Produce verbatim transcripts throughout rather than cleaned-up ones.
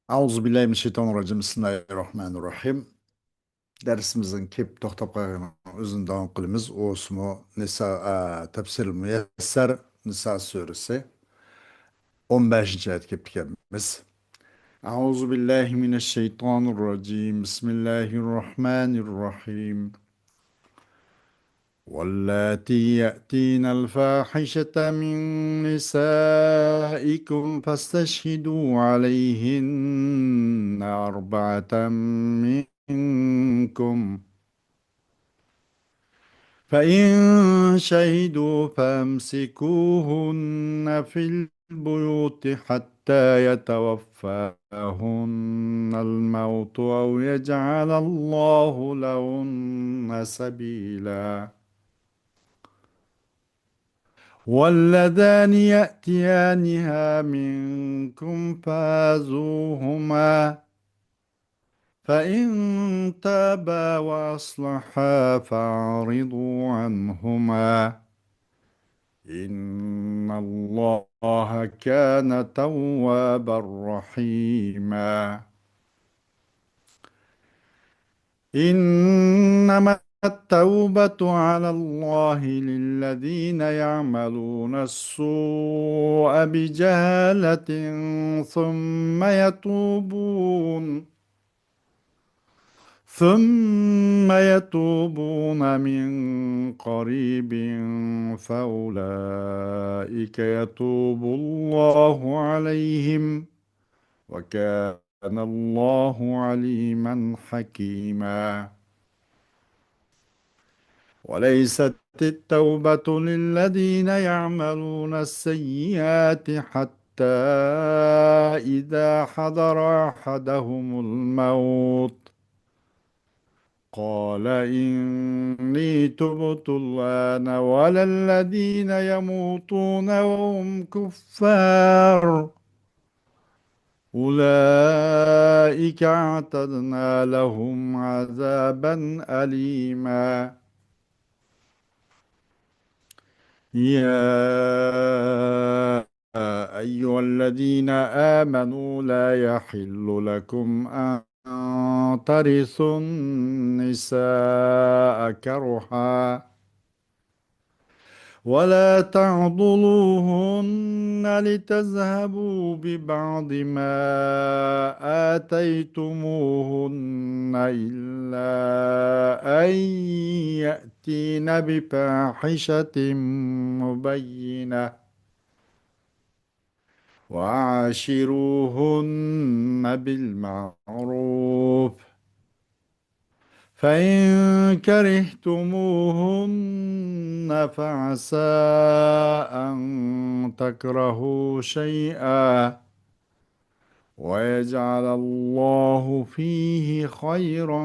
أعوذ بالله من الشيطان الرجيم. بسم الله الرحمن الرحيم. دەرسىمىزنىڭ كېلىپ توختاپ قالغىنىنىڭ ئۆزىنى داۋام قىلىمىز. ئۇسمۇ نىسا، ئە، تەپسىرىل مۇيەسسەر، نىسا سۈرىسى، ئون بەشىنچى ئايەتكە كېلىپتىكەنمىز. أعوذ بالله من الشيطان الرجيم. بسم الله الرحمن الرحيم. واللاتي يأتين الفاحشة من نسائكم فاستشهدوا عليهن أربعة منكم، فإن شهدوا فأمسكوهن في البيوت حتى يتوفاهن الموت أو يجعل الله لهن سبيلا. واللذان يأتيانها منكم فآذوهما فإن تابا وأصلحا فأعرضوا عنهما إن الله كان توابا رحيما. إنما التوبة على الله للذين يعملون السوء بجهالة ثم يتوبون ثم يتوبون من قريب فأولئك يتوب الله عليهم وكان الله عليما حكيما. وليست التوبة للذين يعملون السيئات حتى إذا حضر أحدهم الموت قال إني تبت الآن ولا الذين يموتون وهم كفار أولئك أعتدنا لهم عذابا أليما. يا أيها الذين آمنوا لا يحل لكم أن ترثوا النساء كرها ولا تعضلوهن لتذهبوا ببعض ما آتيتموهن إلا أن يأتين بفاحشة مبينة وعاشروهن بالمعروف فإن كرهتموهن فعسى أن تكرهوا شيئا ويجعل الله فيه خيرا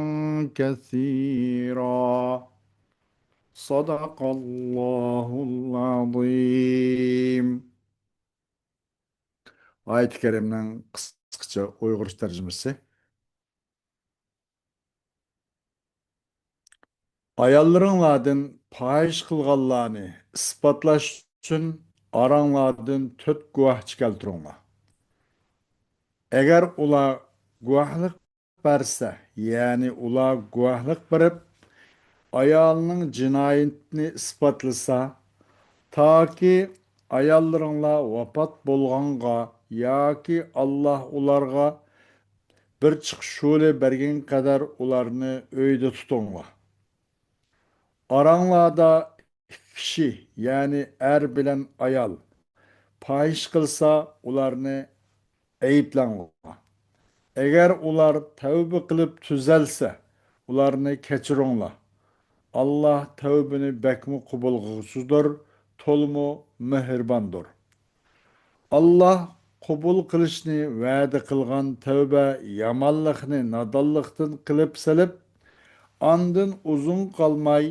كثيرا. صدق الله العظيم. ئايەتى كەرىمنىڭ قىسقىچە ئۇيغۇرچە تەرجىمىسى. ئاياللىرىڭلاردىن پاھىشە قىلغانلارنى ئىسپاتلاش ئۈچۈن ئاراڭلاردىن تۆت گۇۋاھچى كەلتۈرۈڭلار. ئەگەر ئۇلار گۇۋاھلىق بەرسە، يەنى ئۇلار گۇۋاھلىق بېرىپ، ئايالنىڭ جىنايىتىنى ئىسپاتلىسا، تاكى ئاياللىرىڭلار ۋاپات بولغانغا ياكى ئاللاھ ئۇلارغا بىر چىقىش يولى بەرگەنگە قەدەر ئۇلارنى ئۆيدە تۇتۇڭلار. ئاراڭلاردا ئىككى كىشى، يەنى ئەر بىلەن ئايال، پاھىشە قىلسا، ئۇلارنى ئەيىبلەڭلار. ئەگەر ئۇلار تەۋبە قىلىپ تۈزەلسە، ئۇلارنى كەچۈرۈڭلار. ئاللاھ تەۋبىنى بەكمۇ قوبۇل قىلغۇچىدۇر، تولىمۇ مېھرىباندۇر. ئاللاھ قوبۇل قىلىشنى ۋەدە قىلغان تەۋبە يامانلىقنى نادانلىقتىن قىلىپ سېلىپ، ئاندىن ئۇزۇن قالماي،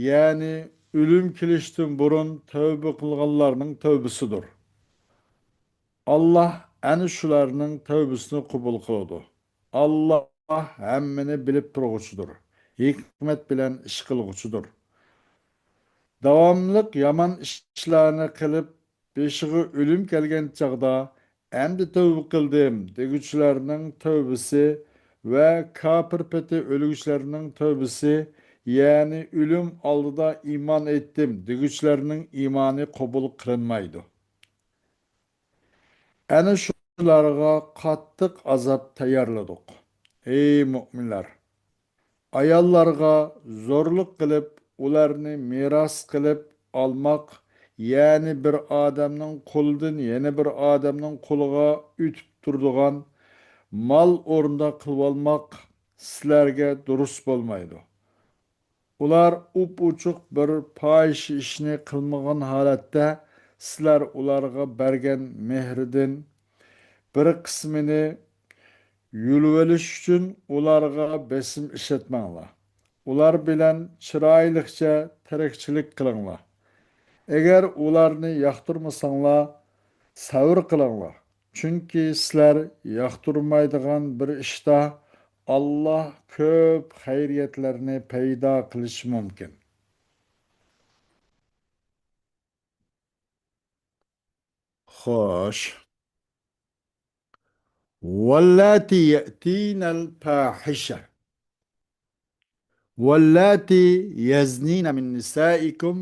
يەنى ئۆلۈم كېلىشتىن بۇرۇن تەۋبە قىلغانلارنىڭ تەۋبىسىدۇر. ئاللاھ ئەنە شۇلارنىڭ تەۋبىسىنى قوبۇل قىلىدۇ. ئاللاھ ھەممىنى بىلىپ تۇرغۇچىدۇر، ھېكمەت بىلەن ئىش قىلغۇچىدۇر. داۋاملىق يامان ئىشلارنى قىلىپ، بېشىغا ئۆلۈم كەلگەن چاغدا، ئەمدى تەۋبە قىلدىم دېگۈچىلەرنىڭ تەۋبىسى ۋە كاپىر پېتى ئۆلگۈچىلەرنىڭ تەۋبىسى، يەنى ئۆلۈم ئالدىدا ئىمان ئېيتتىم دېگۈچىلەرنىڭ ئىمانى قوبۇل قىلىنمايدۇ. ئەنە شۇلارغا قاتتىق ئازاب تەييارلىدۇق. ئەي مۆمىنلەر! ئاياللارغا زورلۇق قىلىپ، ئۇلارنى مىراس قىلىپ ئالماق، يەنى بىر ئادەمنىڭ قولىدىن يەنە بىر ئادەمنىڭ قولىغا ئۆتۈپ تۇرىدىغان مال ئورنىدا قىلىۋالماق سىلەرگە دۇرۇس بولمايدۇ. ئۇلار ئوپئوچۇق بىر پاھىشە ئىشنى قىلمىغان ھالەتتە، سىلەر ئۇلارغا بەرگەن مېھرىدىن بىر قىسمىنى يۇلۇۋېلىش ئۈچۈن ئۇلارغا بېسىم ئىشلەتمەڭلار. ئۇلار بىلەن چىرايلىقچە تىرىكچىلىك قىلىڭلار. ئەگەر ئۇلارنى ياقتۇرمىساڭلار، سەۋر قىلىڭلار. چۈنكى سىلەر ياقتۇرمايدىغان بىر ئىشتا ئاللاھ كۆپ خەيرىيەتلەرنى پەيدا قىلىشى مۇمكىن. خوش. واللاتي يأتين الفاحشة واللاتي يزنين من نسائكم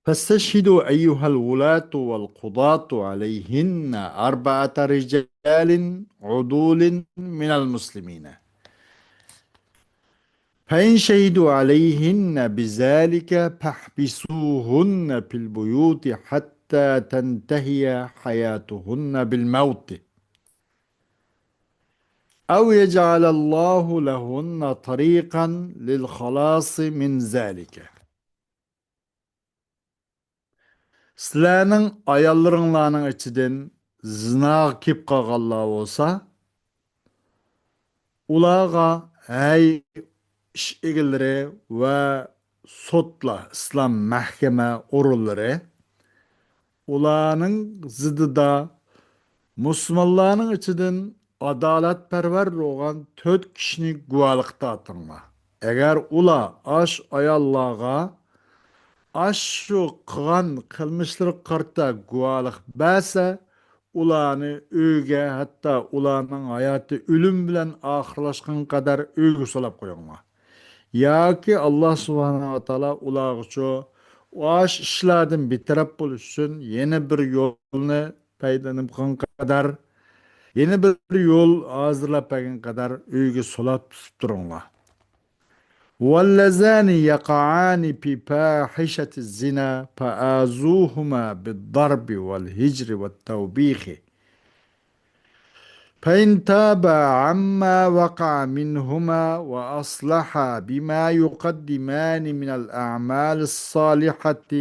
فاستشهدوا أيها الولاة والقضاة عليهن أربعة رجال عدول من المسلمين. فإن شهدوا عليهن بذلك فاحبسوهن في البيوت حتى تنتهي حياتهن بالموت، أو يجعل الله لهن طريقا للخلاص من ذلك. سىلەرنىڭ ئاياللىرىڭلارنىڭ ئىچىدىن زىناغا كېلىپ قالغانلار بولسا، ئۇلارغا، ھەي، ئىش ئىگىلىرى ۋە سوتلار، ئىسلام مەھكىمە ئورۇنلىرى، ئۇلارنىڭ زىدىدا مۇسۇلمانلارنىڭ ئىچىدىن ئادالەتپەرۋەر بولغان تۆت كىشىنى گۇۋاھلىققا تارتىڭلار. ئەگەر ئۇلار ئاش ئاياللارغا ئاشۇ قىلغان قىلمىشلىرىغا قارىتا گۇۋاھلىق بەرسە، ئۇلارنى ئۆيگە، ھەتتا ئۇلارنىڭ ھاياتى ئۆلۈم بىلەن ئاخىرلاشقانغا قەدەر ئۆيگە سولاپ قويۇڭلار. ياكى ئاللاھ سۇبھانەھۇ ۋە تائالا ئۇلارغىچۇ ئاش ئىشلاردىن بىتەرەپ بولۇش ئۈچۈن يەنە بىر يولنى پەيدا قىلغانغا قەدەر، يەنە بىر يول ھازىرلاپ بەرگەنگە قەدەر ئۆيگە سولاپ تۇتۇپ تۇرۇڭلار. واللذان يقعان في فاحشة الزنا فآذوهما بالضرب والهجر والتوبيخ. فإن تابا عما وقع منهما وأصلحا بما يقدمان من الأعمال الصالحة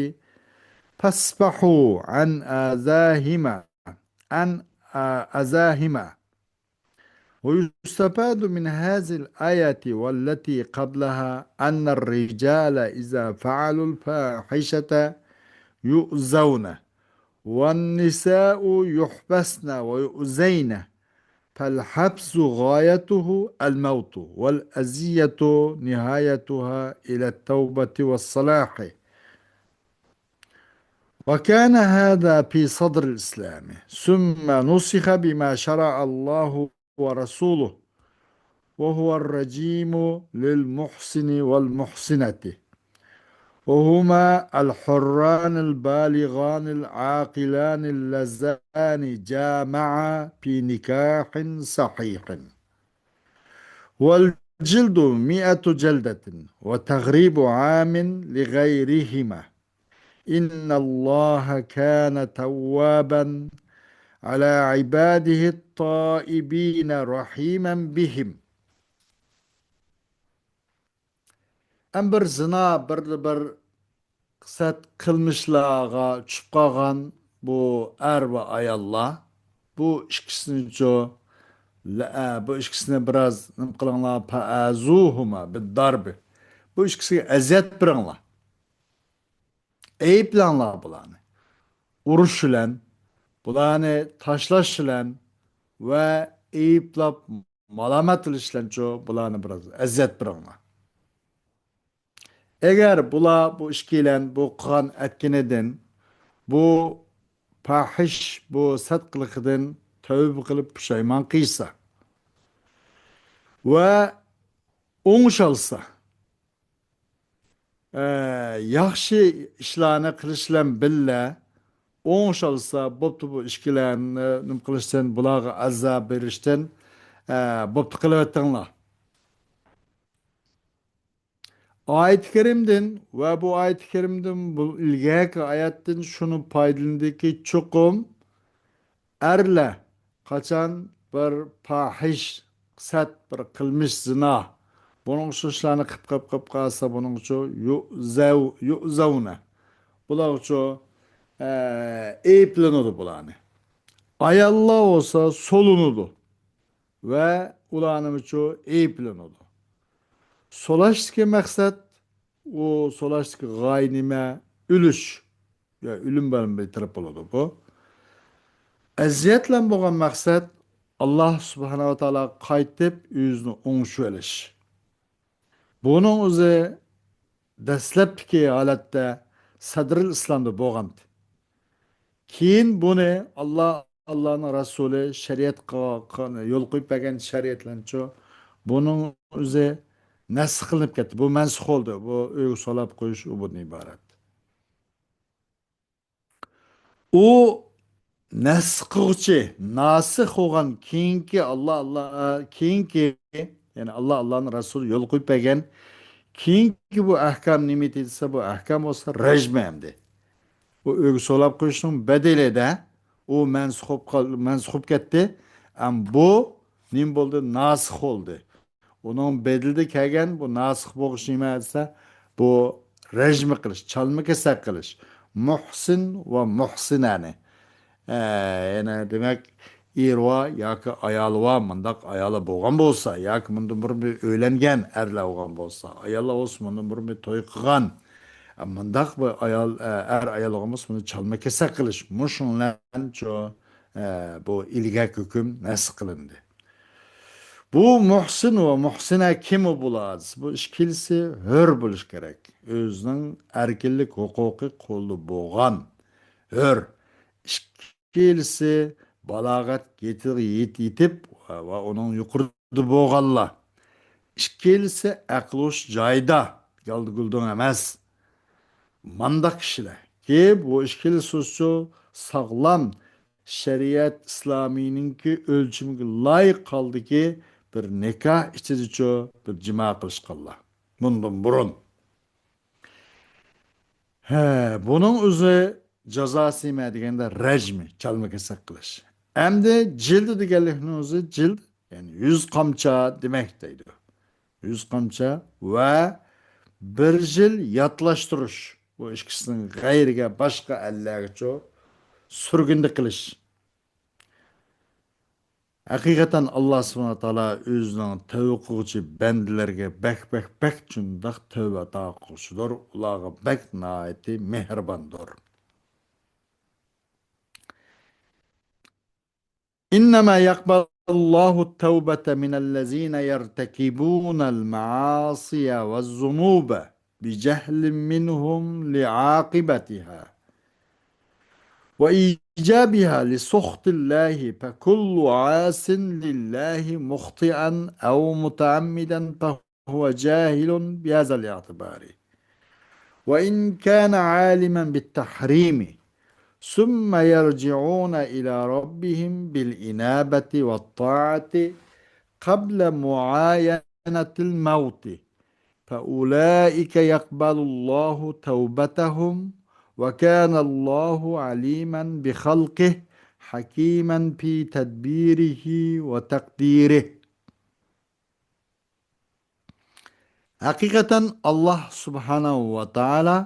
فاصفحوا عن أذاهما، عن أذاهما. ويستفاد من هذه الآية والتي قبلها أن الرجال إذا فعلوا الفاحشة يؤذون، والنساء يحبسن ويؤذين، فالحبس غايته الموت، والأذية نهايتها إلى التوبة والصلاح. وكان هذا في صدر الإسلام، ثم نسخ بما شرع الله ورسوله، وهو الرجيم للمحصن والمحصنة، وهما الحران البالغان العاقلان اللذان جامعا في نكاح صحيح. والجلد مائة جلدة وتغريب عام لغيرهما. إن الله كان توابا على عباده التائبين رحيما بهم. ئەم بىر زىنا، بىر، بىر سەت قىلمىشلارغا چۈشۈپ قالغان بۇ ئەر ۋە ئاياللار، بۇ ئىككىسىنىچۇ، لە-، ئە، بۇ ئىككىسىنى بىراز نېمە قىلىڭلار، فەئەزۇھۇما بىدداربى. بۇ ئىككىسىگە ئەزىيەت بېرىڭلار. ئەيىبلەڭلار بۇلارنى. ئۇرۇش بىلەن، بۇلارنى تاشلاش بىلەن ۋە ئەيىبلاپ مالامەت قىلىش بىلەنچۇ، بۇلارنى بىراز ئەزىيەت بېرىڭلار. ئەگەر بۇلار، بۇ ئىككىيلەن بۇ قىلغان ئەتكىنىدىن، بۇ پاھىش، بۇ سەت قىلىقىدىن تەۋبە قىلىپ پۇشايمان قىلسا ۋە ئوڭشالسا، ئە، ياخشى ئىشلارنى قىلىش بىلەن بىللە ئوڭشالسا، بوپتۇ، بۇ ئىككىلەننى نېمە قىلىشتىن، بۇلارغا ئەزا بېرىشتىن، ئە، بوپتۇ، قىلىۋېتىڭلار. ئايەت كەرىمدىن ۋە بۇ ئايەت كەرىمدىن، بۇ ئىلگەركى ئايەتتىن شۇنى پايدىلىنىدۇكى، چوقۇم ئەرلەر قاچان بىر پاھىش، سەت بىر قىلمىش، زىنا، بۇنىڭ ئۈچۈن ئىشلارنى قىپ، قىپ، قىپ قالسا، بۇنىڭ ئۈچۈن يۇزەۋ-، يۇزەۋنە. بۇلار ئۈچۈن، ئە، ئەيىبلىنىدۇ بۇلارنى. ئاياللار بولسا سولىنىدۇ ۋە ئۇلارنىڭ ئۈچۈن ئەيىبلىنىدۇ. سولاشتىكى مەقسەت، ئۇ سولاشتىكى غايە نېمە؟ ئۆلۈش. يا ئۆلۈم بىلەن بىر تەرەپ بولىدۇ بۇ. ئەزىيەت بىلەن بولغان مەقسەت، ئاللا سۇبھانەھۇ ۋە تائالا قايتىپ ئۆزىنى ئوڭشىۋېلىش. بۇنىڭ ئۆزى دەسلەپتىكى ھالەتتە سەدرىل ئىسلامدا بولغانتى. كېيىن بۇنى ئاللا، ئاللانىڭ رەسۇلى شەرىئەت قا-، قا-، يول قويۇپ بەرگەن شەرىئەتلەرنىچۇ، بۇنىڭ ئۆزى نەسخ قىلىنىپ كەتتى. بۇ مەنسۇخ بولدى. بۇ ئۆيگە سولاپ قويۇش، ئۇ بۇدىن ئىبارەت. ئۇ نەسخ قىلغۇچى، ناسىخ بولغان كېيىنكى ئاللا، ئاللا، ئە، كېيىنكى، يەنى ئاللا، ئاللانىڭ رەسۇلى يول قويۇپ بەرگەن كېيىنكى بۇ ئەھكام نېمە دېسە، بۇ ئەھكام بولسا رەجمى ئەمدى. ئۇ ئۆيگە سولاپ قويۇشنىڭ بەدىلىدە ئۇ مەنسۇخ بولۇپ قال-، مەنسۇخ بولۇپ كەتتى. ئەم بۇ نېمە بولدى؟ ناسىخ بولدى. ئۇنىڭ بەدىلىدە كەلگەن بۇ ناسىخ بولغۇچ نېمە دېسە، بۇ رەجمى قىلىش، چالما كېسەك قىلىش. مۇھسىن ۋە مۇھسىنەنى. ئە، يەنى دېمەك، ئېرى بار ياكى ئايالى بار، مۇنداق ئايالى بولغان بولسا، ياكى مۇندىن بۇرۇن بىر ئۆيلەنگەن ئەرلەر بولغان بولسا، ئاياللار بولسا مۇندىن بۇرۇن بىر توي قىلغان، ئە، مۇنداق بىر ئايال، ئە، ئەر ئايال بولغان بولسا، بۇنى چالما كېسەك قىلىش. مۇشۇ بىلەن شۇ، ئە، بۇ ئىلگەركى ھۆكۈم نەسخ قىلىندى. بۇ مۇھسىن ۋە مۇھسىنە كىم بولار دېسە، بۇ ئىككىلىسى ھۆر بولۇش كېرەك. ئۆزىنىڭ ئەركىنلىك ھوقۇقى قولدا بولغان ھۆر. ئىككىلىسى بالاغەت يېتىغا يېت-، يېتىپ ۋە، ۋە ئۇنىڭ يۇقىرىدا بولغانلار. ئىككىلىسى ئەقلى ھوش جايىدا، گالدى-گۇلدۇڭ ئەمەس. مانداق كىشىلەر. كېيىن بۇ ئىككىلىسىچۇ ساغلام شەرىئەت ئىسلامىينىڭكى ئۆلچىمىگە لايىق ھالدىكى بىر نىكاھ ئىچىدىچۇ بىر جىما قىلىشقانلار. بۇندىن بۇرۇن. ھە، بۇنىڭ ئۆزى جازاسى نېمە دېگەندە رەجمى، چالما كېسەك قىلىش. ئەمدى جىلدى دېگەنلىكنىڭ ئۆزى جىلد، يەنى يۈز قامچا دېمەك دەيدۇ. يۈز قامچا ۋە بىر يىل ياتلاشتۇرۇش. بۇ ئىككىسىنىڭ غەيرىگە باشقا ئەللەرگىچۇ سۈرگۈندە قىلىش. ھەقىقەتەن ئاللا سۇبھانەھۇ ۋە تائالا ئۆزىنىڭ تەۋبە قىلغۇچى بەندىلەرگە بەك، بەك، بەك شۇنداق تەۋبە ئاتا قىلغۇچىدۇر. ئۇلارغا بەك ناھايىتى مېھرىباندۇر. إنما يقبل الله التوبة من الذين يرتكبون المعاصي والذنوب بجهل منهم لعاقبتها وإيجابها لسخط الله، فكل عاص لله مخطئا أو متعمدا فهو جاهل بهذا الاعتبار. وإن كان عالما بالتحريم، ثم يرجعون إلى ربهم بالإنابة والطاعة قبل معاينة الموت، فأولئك يقبل الله توبتهم، وكان الله عليما بخلقه، حكيما في تدبيره وتقديره. ھەقىقەتەن ئاللا سۇبھانەھۇ ۋە تائالا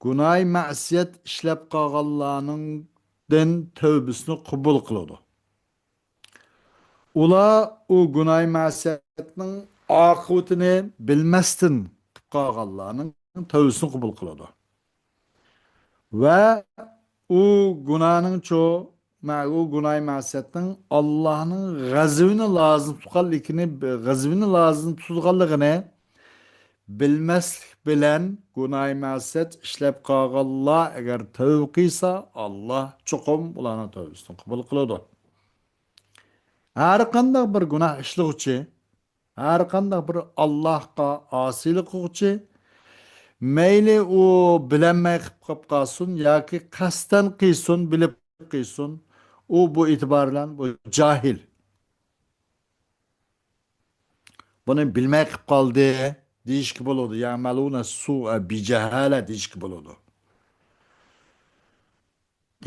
گۇناھى مەسىيەت ئىشلەپ قالغانلارنىڭدىن تەۋبىسىنى قوبۇل قىلىدۇ. ئۇلار ئۇ گۇناھى مەسىيەتنىڭ ئاقىۋىتىنى بىلمەستىن قىلىپ قالغانلارنىڭ تەۋبىسىنى قوبۇل قىلىدۇ. ۋە ئۇ گۇناھنىڭچۇ، مە-، ئۇ گۇناھى مەسىيەتنىڭ ئاللانىڭ غەزىۋىنى لازىم تۇتقانلىقىنى، غەزىۋىنى لازىم تۇتىدىغانلىقىنى بىلمەسلىك بىلەن گۇناھى مەسىيەت ئىشلەپ قالغانلار ئەگەر تەۋبە قىلسا، ئاللا چوقۇم ئۇلارنىڭ تەۋبىسىنى قوبۇل قىلىدۇ. ھەر قانداق بىر گۇناھ ئىشلىغۇچى، ھەر قانداق بىر ئاللاھقا ئاسىيلىق قىلغۇچى، مەيلى ئۇ بىلەلمەي قىلىپ قاپ قالسۇن ياكى قەستەن قىلسۇن، بىلىپ قىلسۇن، ئۇ بۇ ئېتىبار بىلەن بۇ جاھىل. بۇنى بىلمەي قىلىپ قالدى دېيىشكە بولىدۇ. يەمەلۇنە سۇئە بىجەھالە دېيىشكە بولىدۇ.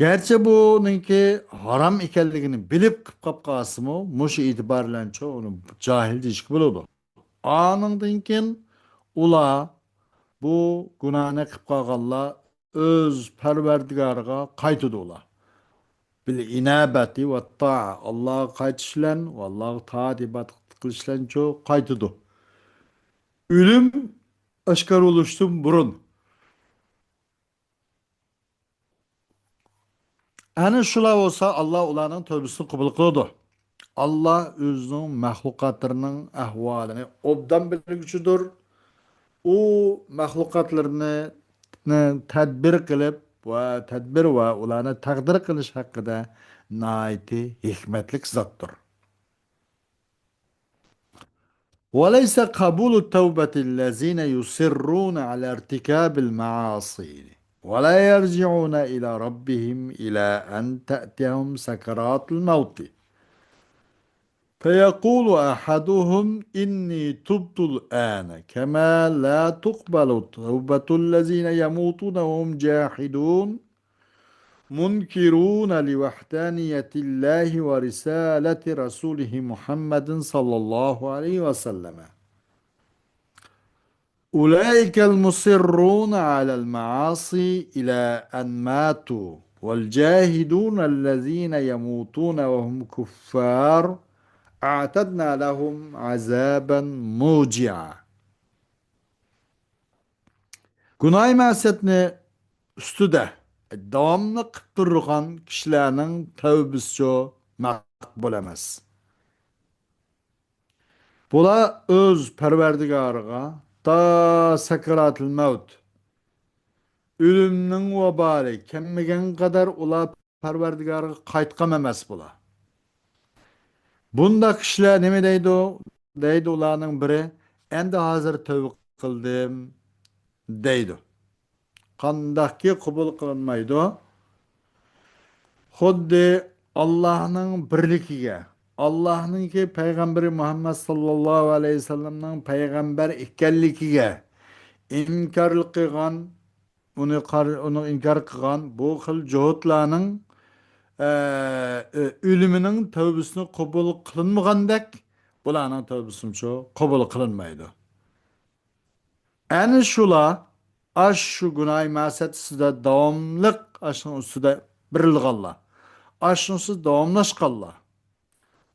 گەرچە بۇنىڭكى ھارام ئىكەنلىكىنى بىلىپ قىلىپ قاپ قالسىمۇ، مۇشۇ ئېتىبار بىلەنچۇ ئۇنى جاھىل دېيىشكە بولىدۇ. ئانىڭدىن كېيىن ئۇلار، بۇ گۇناھنى قىلىپ قالغانلار ئۆز پەرۋەردىگارىغا قايتىدۇ ئۇلار. بىل ئىنابەتى ۋە تائە، ئاللاغا قايتىش بىلەن ۋە ئاللاغا تائەت ئىبادەت قىلىش بىلەنچۇ قايتىدۇ. ئۆلۈم ئاشكارا بولۇشتىن بۇرۇن. ئەنە شۇلار بولسا، ئاللا ئۇلارنىڭ تەۋبىسىنى قوبۇل قىلىدۇ. ئاللا ئۆزىنىڭ مەخلۇقاتلىرىنىڭ ئەھۋالىنى ئوبدان بىلگۈچىدۇر. ئۇ مەخلۇقاتلىرىنى تەدبىر قىلىپ ۋە تەدبىر ۋە ئۇلارنى تەقدىر قىلىش ھەققىدە ناھايىتى ھېكمەتلىك زاتتۇر. وليس قبول توبة الذين يصرون على ارتكاب المعاصي ولا يرجعون إلى ربهم إلى أن تأتيهم سكرات الموت فيقول أحدهم إني تبت الآن كما لا تقبل توبة الذين يموتون وهم جاحدون منكرون لوحدانية الله ورسالة رسوله محمد صلى الله عليه وسلم. أولئك المصرون على المعاصي إلى أن ماتوا، والجاحدون الذين يموتون وهم كفار، أعتدنا لهم عذابا موجعا. گۇناھى مەسىيەتنى ئۈستىدە داۋاملىق قىلىپ تۇرغان كىشىلەرنىڭ تەۋبىسىچۇ مەقبۇل ئەمەس. بۇلار ئۆز پەرۋەردىگارىغا تا سەكراتىل مەۋت، ئۆلۈمنىڭ ۋابالى كەلمىگەن قەدەر ئۇلار پەرۋەردىگارىغا قايتقان ئەمەس بۇلار. بۇنداق كىشىلەر نېمە دەيدۇ؟ دەيدۇ ئۇلارنىڭ بىرى، ئەمدى ھازىر تەۋبە قىلدىم دەيدۇ. قانداقكى قوبۇل قىلىنمايدۇ؟ خۇددى ئاللاھنىڭ بىرلىكىگە، ئاللاھنىڭكى پەيغەمبىرى مۇھەممەد ساللاللاھۇ ئەلەيھى ۋەسەللەمنىڭ پەيغەمبەر ئىكەنلىكىگە ئىنكارلىق قىلغان، ئۇنى قار-، ئۇنى ئىنكار قىلغان بۇ خىل جۇھۇتلارنىڭ، ئە، ئۆ-، ئۆلۈمىنىڭ تەۋبىسىنى قوبۇل قىلىنمىغاندەك، بۇلارنىڭ تەۋبىسىمۇ قوبۇل قىلىنمايدۇ. ئەنە شۇلار ئاشۇ گۇناھى مەسىيەت ئۈستىدە داۋاملىق ئاشۇنىڭ ئۈستىدە بېرىلغانلار، ئاشۇنىڭ ئۈستىدە داۋاملاشقانلار،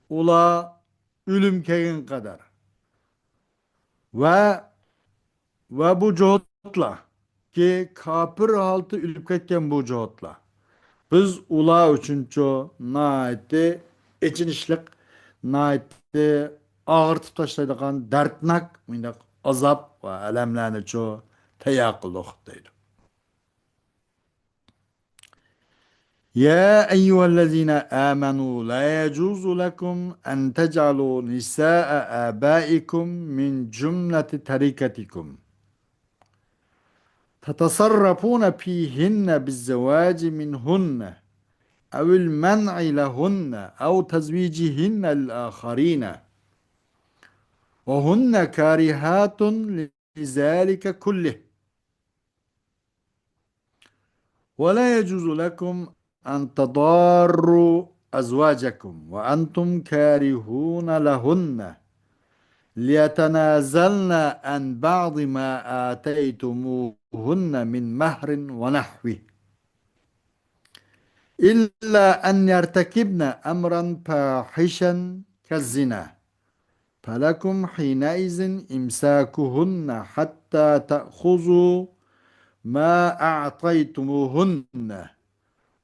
ئۇلار ئۆلۈم كەلگەن قەدەر ۋە، ۋە بۇ جۇھۇتلار كى كاپىر ھالىتى ئۆلۈپ كەتكەن بۇ جۇھۇتلار. بىز ئۇلار ئۈچۈنچۇ ناھايىتى ئېچىنىشلىق، ناھايىتى ئاغرىتىپ تاشلايدىغان دەردناك مۇنداق ئازاب ۋە ئەلەملەرنىچۇ تەييار قىلدۇق دەيدۇ. يا أيها الذين آمنوا لا يجوز لكم أن تجعلوا نساء آبائكم من جملة تركتكم تتصرفون فيهن بالزواج منهن أو المنع لهن أو تزويجهن لآخرين وهن كارهات لذلك كله ولا يجوز لكم أن تضاروا أزواجكم وأنتم كارهون لهن ليتنازلن عن بعض ما آتيتموهن من مهر ونحوه إلا أن يرتكبن أمرا فاحشا كالزنا فلكم حينئذ إمساكهن حتى تأخذوا ما آتيتموهن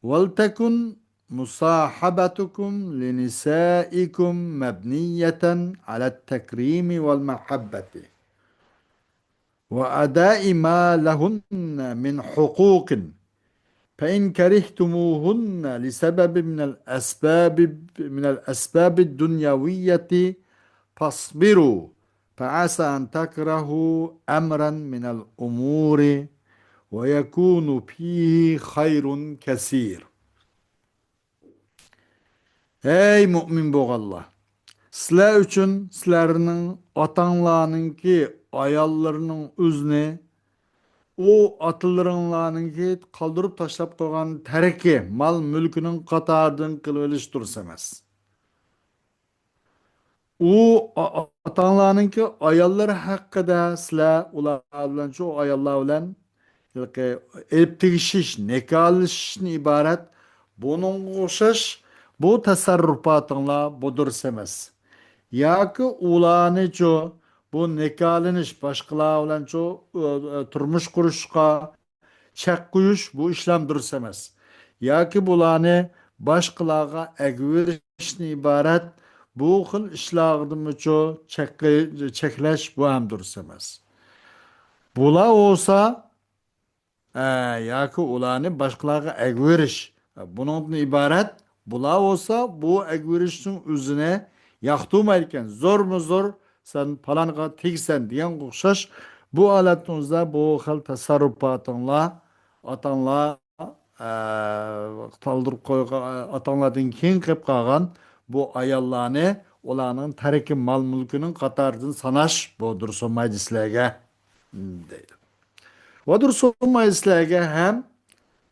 ولتكن مصاحبتكم لنسائكم مبنية على التكريم والمحبة وأداء ما لهن من حقوق، فإن كرهتموهن لسبب من الأسباب، من الأسباب الدنيوية، فاصبروا، فعسى أن تكرهوا أمرا من الأمور ويكون فيه خير كثير. ھەي مۇئمىن بولغانلار! سىلەر ئۈچۈن سىلەرنىڭ ئاتاڭلارنىڭكى ئاياللىرىنىڭ ئۆزىنى ئۇ ئاتىلىرىڭلارنىڭكى قالدۇرۇپ تاشلاپ قويغان تەركى، مال-مۈلكىنىڭ قاتارىدىن قىلىۋېلىش دۇرۇس ئەمەس. ئۇ ئا-، ئا-، ئاتاڭلارنىڭكى ئاياللىرى ھەققىدە سىلەر ئۇلار بىلەن، شۇ ئاياللار بىلەن ھېلىقى ئېلىپ تېگىشىش، نىكاھلىشىشتىن ئىبارەت بۇنىڭغا ئوخشاش بۇ تەسەررۇپاتىڭلار بۇ دۇرۇس ئەمەس. ياكى ئۇلارنىچۇ بۇ نىكاھلىنىش، باشقىلار بىلەنچۇ، ئۆ-، ئۆ-، تۇرمۇش قۇرۇشقا چەك قويۇش، بۇ ئىشلام دۇرۇس ئەمەس. ياكى بۇلارنى باشقىلارغا ئەگىۋېرىشتىن ئىبارەت بۇ خىل ئىشلاردىمۇچۇ چەكلە-، چەكلەش، بۇ ھەم دۇرۇس ئەمەس. بۇلار بولسا، ئە، ياكى ئۇلارنى باشقىلارغا ئەگىۋېرىش، بۇنىڭدىن ئىبارەت. بۇلار بولسا بۇ ئەگىۋېرىشنىڭ ئۆزىنى ياقتۇرمايدىكەن. زورمۇ زور، سەن پالانغا تېگىسەن دېگەنگە ئوخشاش. بۇ ھالەتنىڭ ئۆزىدە بۇ خىل تەسەررۇپاتىڭلار، ئاتاڭلار، ئە، قالدۇرۇپ قويغان، ئاتاڭلاردىن كېيىن قېلىپ قالغان بۇ ئاياللارنى ئۇلارنىڭ تەركى مال-مۈلكىنىڭ قاتارىدىن ساناش، بۇ دۇرۇس بولمايدۇ سىلەرگە، دەيدۇ. ۋە دۇرۇس بولمايدۇ سىلەرگە ھەم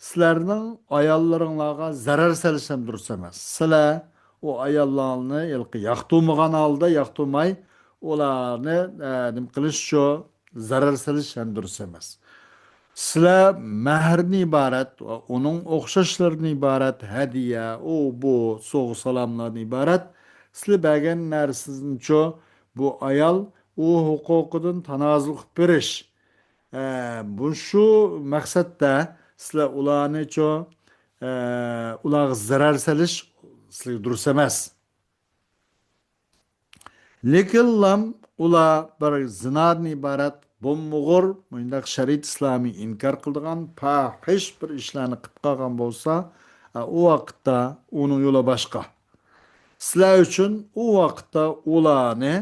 سىلەرنىڭ ئاياللىرىڭلارغا زەرەر سېلىش ھەم دۇرۇس ئەمەس. سىلەر ئۇ ئاياللارنى ھېلىقى ياقتۇرمىغان ھالدا، ياقتۇرماي ئۇلارنى، ئە، نېمە قىلىشچۇ، زەرەر سېلىش ھەم دۇرۇس ئەمەس. سىلەر مەھىردىن ئىبارەت ۋە ئۇنىڭ ئوخشاشلىرىدىن ئىبارەت ھەدىيە، ئۇ، بۇ، سوۋغا-سالاملاردىن ئىبارەت سىلەر بەرگەن نەرسىنىچۇ بۇ ئايال ئۇ ھوقۇقىدىن تانازۇل قىلىپ بېرىش. ئە، بۇ شۇ مەقسەتتە سىلەر ئۇلارنىچۇ، ئە، ئۇلارغا زەرەر سېلىش سىلەرگە دۇرۇس ئەمەس. لېكىنلا ئۇلار بىر زىنادىن ئىبارەت بومبىغۇر، مۇنداق شەرىئەت ئىسلامى ئىنكار قىلىدىغان پاھىش بىر ئىشلارنى قىلىپ قالغان بولسا، ئە، ئۇ ۋاقىتتا ئۇنىڭ يولى باشقا. سىلەر ئۈچۈن ئۇ ۋاقىتتا ئۇلارنى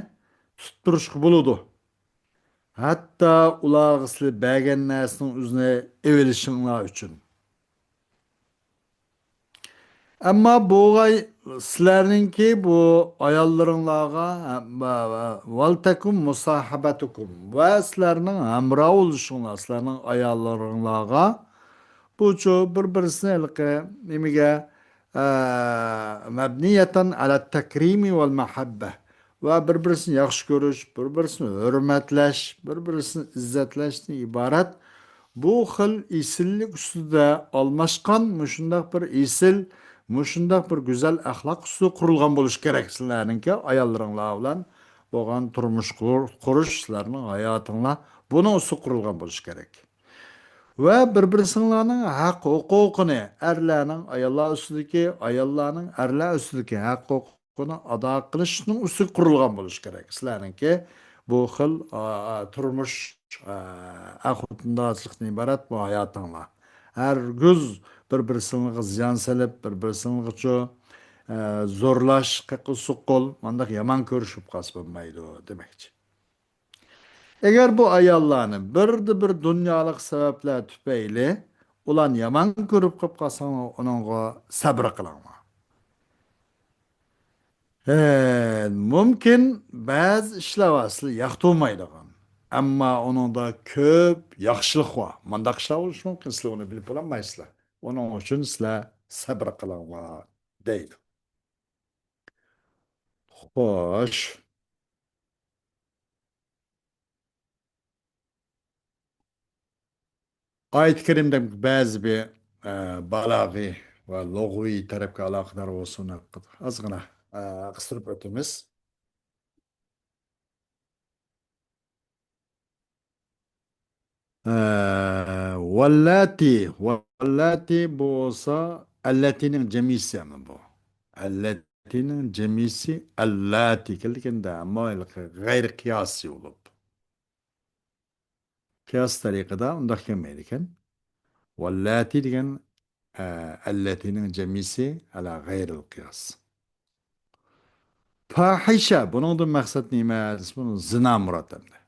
تۇتۇپ تۇرۇشقا بولىدۇ. ھەتتا ئۇلارغا سىلەر بەرگەن نەرسىنىڭ ئۆزىنى ئېلىۋېلىشىڭلار ئۈچۈن. ئەمما بۇغاي سىلەرنىڭكى بۇ ئاياللىرىڭلارغا، ۋەلتەكۇن مۇساھىبەتۇكۇم، ۋە سىلەرنىڭ ھەمراھ بولۇشۇڭلار، سىلەرنىڭ ئاياللىرىڭلارغا بۇچۇ بىر-بىرسىنى ھېلىقى نېمىگە، ئە، مەبنىيەتەن ئەلە تەكرىمى ۋەل مەھەببە. ۋە بىر-بىرسىنى ياخشى كۆرۈش، بىر-بىرسىنى ھۆرمەتلەش، بىر-بىرسىنى ئىززەتلەشتىن ئىبارەت بۇ خىل ئېسىللىك ئۈستىدە ئالماشقان مۇشۇنداق بىر ئېسىل، مۇشۇنداق بىر گۈزەل ئەخلاق ئۈستىدە قۇرۇلغان بولۇشى كېرەك. سىلەرنىڭكى ئاياللىرىڭلار بىلەن بولغان تۇرمۇش قۇر-، قۇرۇش، سىلەرنىڭ ھاياتىڭلار بۇنىڭ ئۈستىدە قۇرۇلغان بولۇشى كېرەك. ۋە بىر-بىرسىڭلارنىڭ ھەق ھوقۇقىنى، ئەرلەرنىڭ ئاياللار ئۈستىدىكى، ئاياللارنىڭ ئەرلەر ئۈستىدىكى ھەق ھوقۇقىنى ئادا قىلىشنىڭ ئۈستىگە قۇرۇلغان بولۇشى كېرەك. سىلەرنىڭكى بۇ خىل، ئا، ئا، تۇرمۇش، ئا، ئەر-خوتۇندارچىلىقتىن ئىبارەت بۇ ھاياتىڭلار. ھەرگىز بىر-بىرسىڭلارغا زىيان سېلىپ، بىر-بىرسىڭلارغىچۇ، ئە، زورلاش، قېقىل-سوقۇل، مانداق يامان كۆرۈشۈپ قالسا بولمايدۇ دېمەكچى. ئەگەر بۇ ئاياللارنى بىردە بىر دۇنيالىق سەۋەبلەر تۈپەيلى ئۇلارنى يامان كۆرۈپ قېلىپ قالساڭلار، ئۇنىڭغا سەبرى قىلىڭلار. ھە، مۇمكىن، بەزى ئىشلار بار، سىلەر ياقتۇرمايدىغان. ئەمما ئۇنىڭدا كۆپ ياخشىلىق بار. مانداق ئىشلار بولۇشى مۇمكىن، سىلەر ئۇنى بىلىپ بولالمايسىلەر. ئۇنىڭ ئۈچۈن سىلەر سەبرى قىلىڭلار، دەيدۇ. خوش. ئايەت كەرىمدە بەزى بىر، ئە، بالاغىي ۋە لۇغىۋىي تەرەپكە ئالاقىدار بولسۇن، ئازغىنە، ئە، قىستۇرۇپ ئۆتىمىز. ئە، ۋەللاتى، ۋەللاتى بولسا، ئەللەتىنىڭ جەمئىسى ئەمما بۇ. ئەللەتىنىڭ جەمئىسى ئەللاتى كېلىدىكەندە، ئەمما ھېلىقى غەيرىي قىياسىي بولۇپ. قىياس تەرىقىدە ئۇنداق كەلمەيدىكەن. ۋەللاتى دېگەن، ئە، ئەللەتىنىڭ جەمئىسى ئەلا غەيرىل قىياس. پاھىشە، بۇنىڭدىن مەقسەت نېمە؟ بۇنى زىنا مۇراد ئەمدى.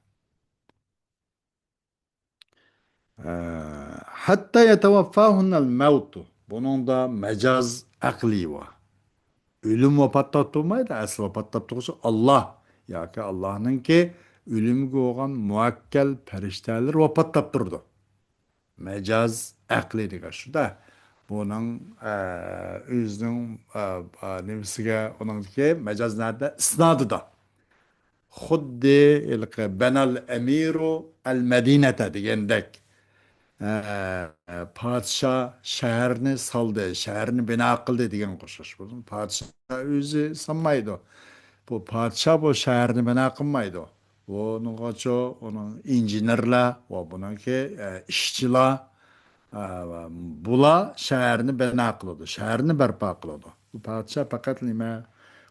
ئە، ھەتتا يەتەۋەففاھۇننەل مەۋتۇ. بۇنىڭدا مەجاز ئەقلىي بار. ئۆلۈم ۋاپات تاپتۇرمايدۇ، ئەسلى ۋاپات تاپتۇرغۇچى ئاللا ياكى ئاللانىڭكى ئۆلۈمگە بولغان مۇۋەككەل پەرىشتەلىرى ۋاپات تاپتۇرىدۇ. مەجاز ئەقلىي دېگەن شۇدا. بۇنىڭ، ئە، ئۆزىنىڭ، ئە، ئە، نېمىسىگە، ئۇنىڭدىكى مەجاز نەدە؟ ئىسنادىدا. خۇددى ھېلىقى بەنەل ئەمىرۇ ئەل مەدىنەتە دېگەندەك، ئە، پادىشاھ شەھەرنى سالدى، شەھەرنى بىنا قىلدى دېگەنگە ئوخشاش. بۇ پادىشاھ ئۆزى سالمايدۇ. بۇ پادىشاھ بۇ شەھەرنى بىنا قىلمايدۇ. بۇنىڭغىچۇ ئۇنىڭ ئىنژېنېرلار ۋە بۇنىڭكى، ئە، ئىشچىلار، ئە، بۇلار شەھەرنى بىنا قىلىدۇ، شەھەرنى بەرپا قىلىدۇ. بۇ پادىشاھ پەقەت نېمە،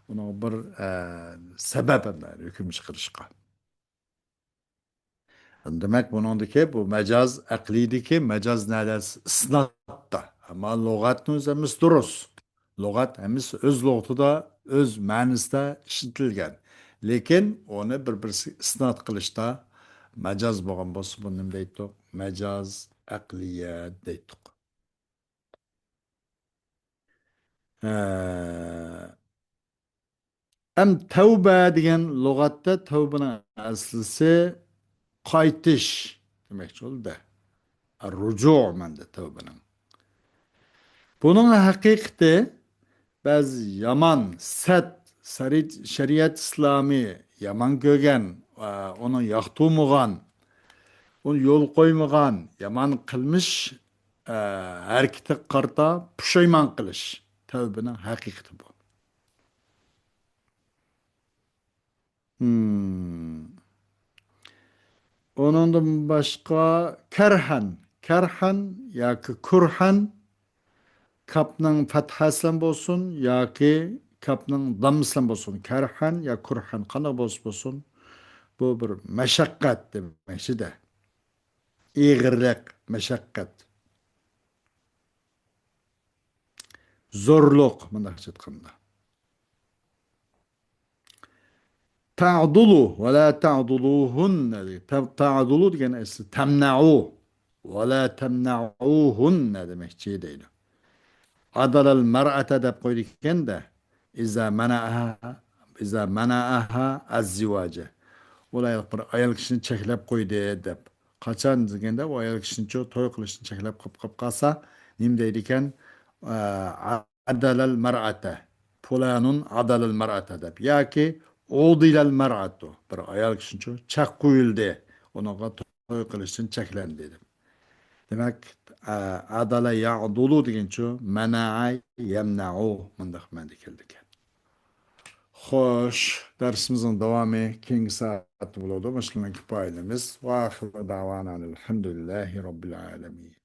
ئۇنىڭ بىر، ئە، سەۋەب ھۆكۈم چىقىرىشقا. دېمەك، بۇنىڭدىكى بۇ مەجاز ئەقلىيدىكى مەجاز نەدە؟ ئىسناتتا. ئەمما لۇغەتنىڭ ئۆزى ھەممىسى دۇرۇس. لۇغەت ھەممىسى ئۆز لۇغىتىدا، ئۆز مەنىسىدە ئىشلىتىلگەن. لېكىن ئۇنى بىر-بىرسىگە ئىسنات قىلىشتا مەجاز بولغان بولسا، بۇنى نېمە دەيتتۇق؟ مەجاز ئەقلىيە دەيتتۇق. ھە. ئەم تەۋبە دېگەن لۇغەتتە تەۋبىنىڭ ئەسلىسى قايتىش دېمەكچى بولدى. رۇجۇ مەنىدە تەۋبىنىڭ. بۇنىڭ ھەقىقىتى بەزى يامان، سەت، سەرى-، شەرىئەت ئىسلامى يامان كۆرگەن، ئە، ئۇنى ياقتۇرمىغان، ئۇنى يول قويمىغان يامان قىلمىش، ئە، ھەرىكىتىگە قارىتا پۇشايمان قىلىش. تەۋبىنىڭ ھەقىقىتى بۇ. ھىم. ئۇنىڭدىن باشقا كەرھەن. كەرھەن ياكى كۇرھەن. كاپنىڭ پەتھەسى بىلەن بولسۇن ياكى كاپنىڭ داممىسى بىلەن بولسۇن. كەرھەن يا كۇرھەن، قانداق بولسا بولسۇن. بۇ بىر مەشەققەت دېمەكچىدە. ئېغىرلىق، مەشەققەت. زورلۇق، مۇنداقچە ئېيتقاندا. تەدۇلۇ ۋە لا تەدۇلۇھۇننە دېگەن. تە-، تەدۇلۇ دېگەن ئەسلى تەمنەئۇ. ۋە لا تەمنەئۇھۇننە دېمەكچى دەيدۇ. ئادالەل مەرئەتە دەپ قويىدىكەن-دە. ئىزا مەنەئەھا، ئىزا مەنەئەھا ئەززىۋاجە. ئۇلار بىر ئايال كىشىنى چەكلەپ قويدى دەپ. قاچان دېگەندە، ئۇ ئايال كىشىنىچۇ توي قىلىشنى چەكلەپ قويۇپ قاپ قالسا، نېمە دەيدىكەن؟ ئە، ئادالەل مەرئەتە. پۇلانۇن ئادالەل مەرئەتە دەپ. ياكى ئۇدىلەل مەرئەتۇ. بىر ئايال كىشىنىچۇ چەك قويۇلدى. ئۇنىڭغا توي قىلىشتىن چەكلەندى دەپ. دېمەك، ئە، ئادالە يەدۇلۇ دېگەنچۇ، مەنەئە يەمنەئۇ مۇنداق مەنىدە كېلىدىكەن. خوش، دەرسىمىزنىڭ داۋامى كېيىنكى سائەتتە بولىدۇ. مۇشۇنىڭ كۇپايىلىمىز. ۋە ئاخىرۇ دەۋانا ئەلھەمدۇلىللاھى رەببىل ئالەمىن.